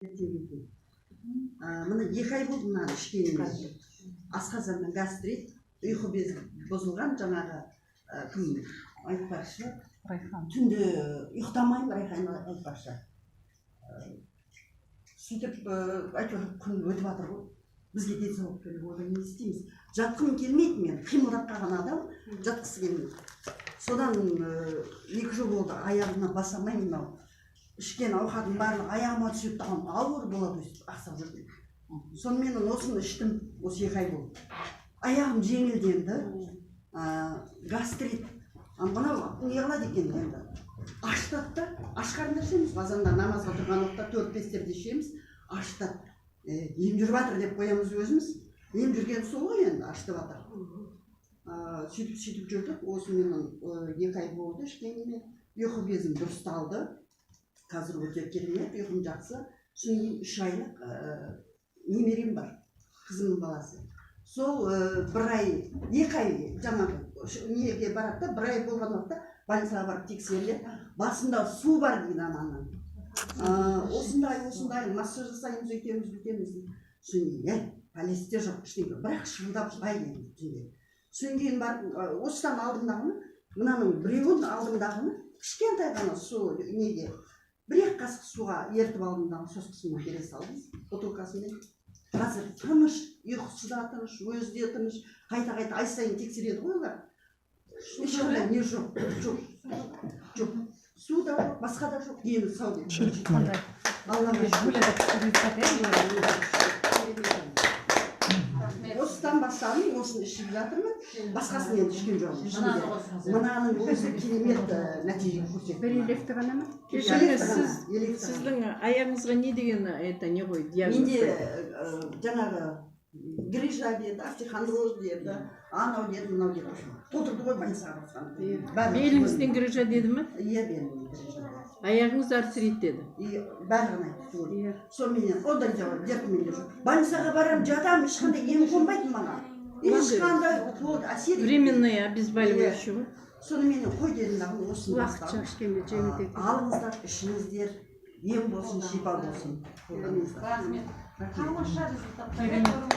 Екен. Міне, 2 ай болды мынаны ішкеніме. Асқазаннан гастрит, ұйқы безі бұзылған жаңағы, кім айтпақшы? Райхан. Түнде ұйықтамаймын, Райхан айтпақшы. Сөйтіп, әйтеуір күн өтіп жатыр ғой. Бізге денсаулық керек, одан не істейміз? Жатқым келмейді мен, қимылдап қалған адам жатқысы келмейді. Содан 2 жыл болды, аяғыма баса алмаймын. Мынау ішкен ауқатым барлығы аяғыма түседі дағы, ауыр болады, өйстіп ақсап жүрдім. Сонымен осыны іштім, осы 2 ай болды, аяғым жеңілденді. Гастрит, мынау не қылады екен енді? Ашытады да. Аш қарында ішеміз, азанда намазға тұрған уақытта, 4-5-терде ішеміз, ашытады. Ем жүріп жатыр деп қоямыз өзіміз, ем жүрген сол ғой енді, ашытып жатыр. Сөйтіп сөйтіп жүрдік. Осыменен 2 ай болды ішкеніме. Ұйқы безім дұрысталды, қазір өте керемет, ұйқым жақсы. Содан кейін 3 айлық немерем бар, қызымның баласы. Сол бір ай, 2 ай жаңағы неге барады да, бір ай болған уақытта больницаға барып тексеріледі. Басында су бар дейді ананың. Осындай осындай массаж жасаймыз, өйтеміз, бүйтеміз дейді. Содан кейін әй, пәлесі де жоқ, ештеңе, бірақ шырылдап жылайды енді түнде. Содан кейін барып, осыдан алдымдағыны, мынаның біреуін алдымдағыны, кішкентай ғана су неге, бір екі қасық суға ерітіп алдым дағы, соскасымен бере салдым, бутылкасымен. Қазір тыныш, ұйқысы да тыныш, өзі де тыныш. Қайта қайта ай сайын тексереді ғой олар, ешқандай не жоқ, жоқ, жоқ, су да жоқ, басқа да жоқ, дені сау деп. Аллаға шүкір. Осыдан бастадым, осыны ішіп жатырмын, басқасын енді ішкен жоқпын. Мынаны Шыны қосыңыз. керек. Мынаның өзі керемет нәтиже көрсетті. Бір електі ғана ма? Кешіріңіз, Елек сіз ғана, елек ғана. сіздің аяғыңызға не деген, это не ғой, диагноз? Менде жаңағы грыжа деді, остеохондроз деді, анау деді, мынау деді, толтырды ғой больницаға барсам. Барлығы. Беліңізден грыжа деді ме? Иә, белімнен грыжа деді. Аяғыңыз артрит деді. И барлығын айтты түгел. Иә. Соныменен ондай дертім менде жоқ. Больницаға барамын, жатамын, ешқандай ем қонбайды маған, ешқандай укол әсер етпейді. Временное обезболивающий ғой. Соныменен қой дедім дағы, осыны Уақытша бастадым. ішкенде жеңілдетеді. Алыңыздар, ішіңіздер, ем болсын, шипа болсын, қолданыңыздар. Рахмет. Рахмет. Тамаша результаттар.